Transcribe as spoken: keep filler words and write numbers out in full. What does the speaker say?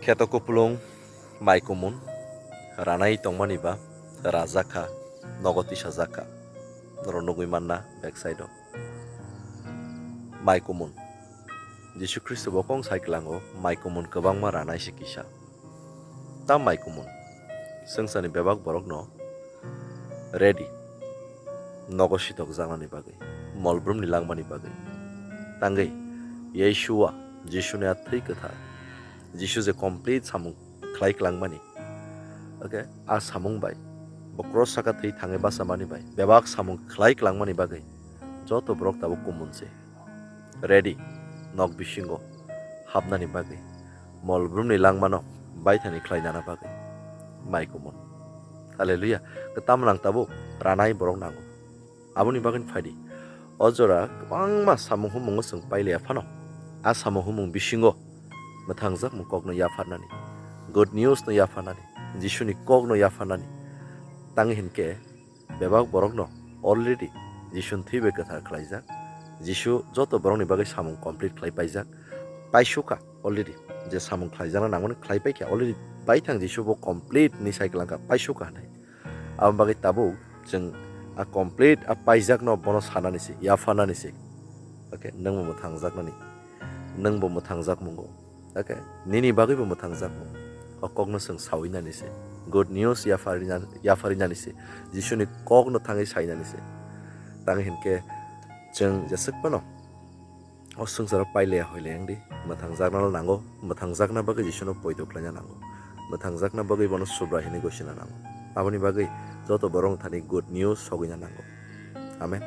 Kheto kupulung mai kumun ranai tongmani ba rajak kha, nogo tisajak kha. Norok nugwi manna backside o. Mai kumun. Jisu Khristo bo kong sai kwlango mai kumun kwbangma ranai se kisa. Ta mai kumun. Swngcharni bebak borokno ready. Nogo sitokjaknani bagwi, molbrumni langmani bagwi. Tangwi Yeshua, Jisuni a thwi kwthar, Jisu je complete samung khlai kwlangmani, okay, a samung bai, bo cross saka thwi thangwi bachamani bai, bebak samung khlai kwlangmani bagwi joto borok tabuk kumun se. Ready, nok bisingo hapnani bagwi, molbrumni langmano baithani khlainana bagwi. Mai kumun. Hallelujah. Kwtam nang tabuk ranai borok nango. Aboni bagwino phaidi. O jora kwbangma samung humungo chwng pailiya phano, a samung humung bisingo mwthangjakmung kokno yapharnani, good news no yapharnani, Jisuni kokno yapharnani. Tangwi hinkhe bebak borokno already Jisuni thwi bai kwthar khlaijak. Jisu joto borokni bagwi samung complete khlai paijak. Paisukha already, je samung khlaijakna nangmani khlai paikha already. Baithang Jisu bo complete ni cycle wngkha, paisukha hinwi. Aboni bagwi tabuk chwng a complete a paijakno bono sanani se, yapharnani se. Okay, nwngbo mwthangjaknani, nwngbo mwthangjak mungo. Okay, nini bagwibo mwthangjak mungo. O kokno chwng sawi nani se, good news yapharina-, yapharinani se, Jisuni kokno thangwi sainani se. Tang hinkhe chwng jeswk phano o swngcharo pailaya hoilaya wngdi, mwthangjakna nango, mwthangjakna bagwi Jisuno poito khlaina nango, mwthangjakna bagwi bono Subra hinwi gosina nango. Aboni bagwi joto borok thani good news sogwina nango. Amen.